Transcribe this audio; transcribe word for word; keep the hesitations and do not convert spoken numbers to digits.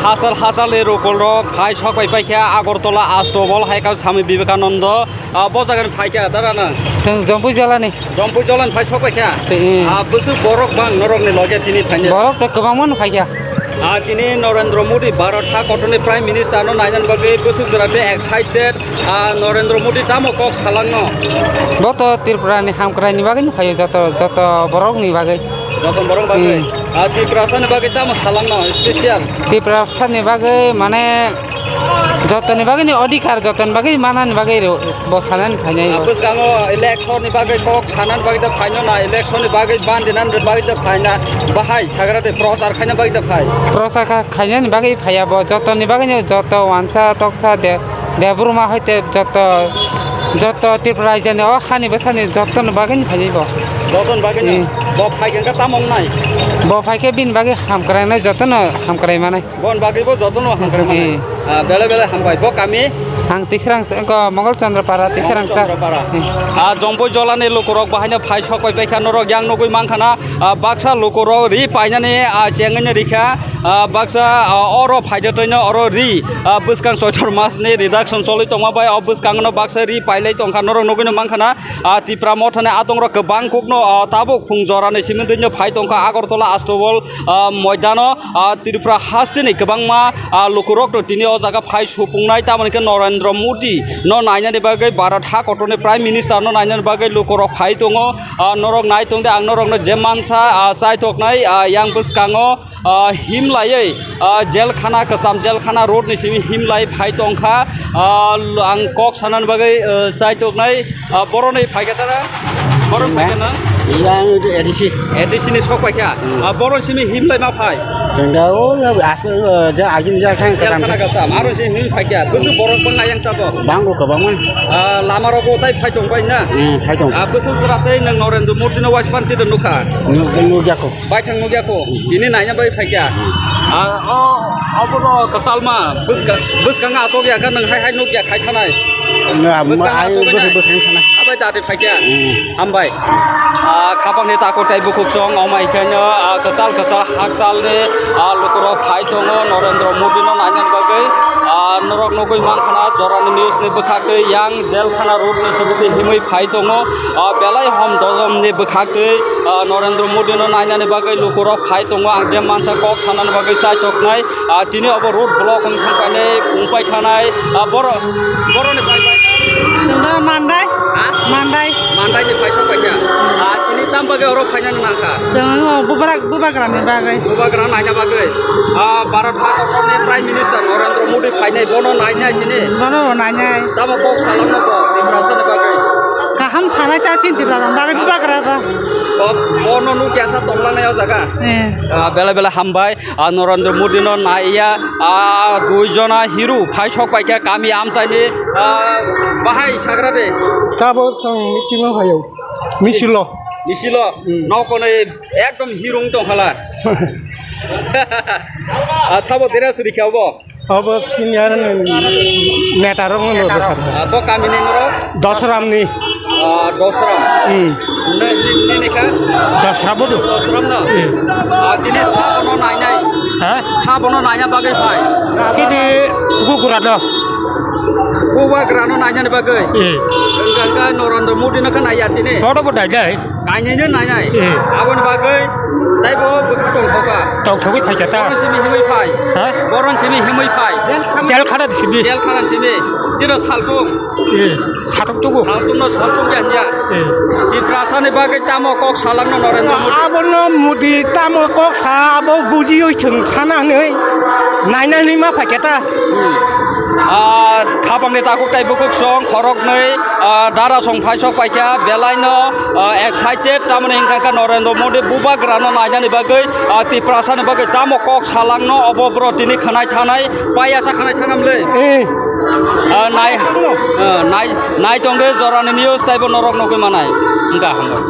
Hachal hachal ni rokol rok phai sok pai paikha Agartala Astobol hai kha Swami Vivekananda, ah, bo jaga ni phaikha dara nang. Chwng Jompui Jala ni. Jompui Jala ni phai sok paikha. Tei. Ah, bwswk borok bang norok ni loge tini phainai. Borok to kwbangma no phaikha. Ah, tini Narendra Modi Bharat ha kotor ni Prime Minister no nainani bagwi bwswk jora be excited. Ah, Narendra Modi tamo kok salangno? Bo to Tripura ni hamkrai ni bagwi no phaio, joto, joto borok ni bagwi. Joto borok bagwi? Hmm. Ah, Tiprasa ni bagwi tamo salangno special? Tiprasa ni bagwi mane joto ni bagwi ni odhikar, joto ni bagwi mana ni bagwi ro-, bo sanani phainai. Ah, bwskango election ni bagwi kok sanani bagwi da phaino na, election ni bagwi bandinani bagwi da phaina, bahai sagra de prochar khaina bagwi da phai? Prochar kha-, khainani bagwi phaiya bo, joto ni bagwi no, joto wansa toksa de Debbarma hoite joto, joto Tripura raijani o hani bwsani jotono bagwi ni phainai bo. Jotono bagwi no? Hmm. Bo phaikhe wngkha tamo wngnai? Bo phaikhe bini bagwi hamkrainai, jotono hamkrai manai. Boni bagwi bo jotono hamkrai manai. Hmm. Ah, belai belai hambai. Bo kami? Ang Tisrang, wngkha Mongol Chandra Para, Tisrang sa. Mongol Chandra Para. Hmm. Ah, Jompui Jala ni lukurok bahaino phai sok pai paikha norok yang nugwi mankha na, ah, baksa lukurok ri painani, ah, chengwi no rikha. Ah, baksa, ah, oro phaida toino oro ri, ah, bwskang soitor mas ni reduction choli tongma bai o bwskango no baksa ri pailai tongkha norok nugwi no mankha na, ah, Tipra Motha ni adong rok kwbang kok no, ah, tabuk phung jora ni simi dui no phai tongkha Agartala Astobol, ah, moidano, ah, Tripura haste ni kwbangma, ah, lukurok no tini o jaga phai supungnai tamoni khe Narendra Modi no nainani bagwi Bharat ha kotor ni Prime Minister no nainani bagwi lukurok phai tongo, ah, norok nai tongdi ang norok no je mansa, ah, chaitoknai, ah, yang bwskango. Ah, himlaiwi, ah, jelkhana kwcham, jelkhana road ni simi himlai phai tongkha. Ah, ang kok sanani bagwi, ah, chaitoknai, ah, boroni phaikha tara? Borok phaikha na? Yang itu A D C. A D C ni sok paikha? Hmm. Ah, boroni simi himlai ma phai? Chwng da o aswk, ah, ja agini jelkhana kwcham. Jelkhana kwcham. Aro simi him phaikha. Bwswk borok bang ayang tabo? Bango kwbangma. Ah, lama rogo tai phai tong bai na? Hmm, phai tong. Ah, bwswk jora tei nwng Narendra Modi no waispan twi nukha? Nuk-, nukya ko. Baithang nukya ko, tini naina bai phaikya. Ah, o, obono kwchalma, bwska-, bwskango achukya khe nwng hai hai nukya khai thanai. Bwskango achukya bwsai, bwsai thanai. Abai dati phaikya. Hmm. Hambai. Ah, khapangni takhuk tei bukhuksong, omo hai khe no, ah, kwchal kwchal hakchalni, ah, lukurok phai tongo, Narendra Modi no naina bagwi. Ah, norok nugwi mankha na, jorani news ni bwkhak twi yang jelkhana road ni simi himwi phai tongo. Ah, belai hom dogom ni bwkhak twi, ah, Narendra Modi no nainani bagwi lukurok phai tongo. Ang je mansa kok sanani bagwi chaitoknai. Ah, tini obo road block wng thang painai, wng pai thanai. Ah, boro-, boroni pai pai. Chwngno Mandai. Ha? Mandai. Mandai ni phai sok paikha. Ah, tini tam bagwi oro phainani nangkha? Chwng o bubrak, bubagrani bagwi. Bubagra naina bagwi. Ah, Bharat hakotorni Prime Minister Narendra Modi phainai, bono nainai tini. Bono nainai. Tamo kok salangno bo Tiprasani bagwi? Kaham sanai ta chini Tiprasani bagwi bubagra ba. Bo, bono nukya sa tonglangnai o jaga. Eh. Ah, belai belai hambai. Ah, Narendra Modi no naiya, ah, dui jona hero phai sok paikha kami amchaini, ah, bahai sagra de. Tabo chwng meeting o phaio. Misilo. Misilo. Hmm. Nokonwi ekdom hero wng tongkhala. Ah, sabo dress rikha obo? Obo senior neta rok no rikha. Ah, bo kami ni norok? Dosram ni. Ah, Dosram. Hmm. Nini, nini kha? Dosra bodo. Dosram no? Hmm. Ah, tini sabono nainai. Ha? Sabono naina bagwi phai. Sini buku gura do. Bubagra no nainani bagwi. Hmm. Wngkha, wngkha Narendra Modi no kha naiya tini. Photo bo dai dai. Kainwi no nainai. Eh. Aboni bagwi taibo bwkha tongthokha. Tongthogwi phaikha ta. Boron simi himwi phai. Ha? Boron simi himwi phai. Jel khana simi. Jel khana simi. Tino saltung. Eh, satok tugu. Saltung no saltung ya hiya. Eh. Tiprasani bagwi tamo kok salangno Narendra Modi. Abono Modi tamo kok sa abo bujiwi chwng sana hinwi nainani ma phaikha ta. Ah, khapangni takhuk tei bukhuk song khoroknwi, ah, dara song phaisok paikha, belaino, ah, excited, tamoni hwnkha khe Narendra Modi bubagrano nainani bagwi, ah, Tiprasani bagwi tamo kok salangno obo bro tini khwnai thanai, paiya sa khwnai thanam le. Eh. Ah, nai, ah, nai, nai tongde jorani news taibo norok nugwi manai. Hwnkha hambai.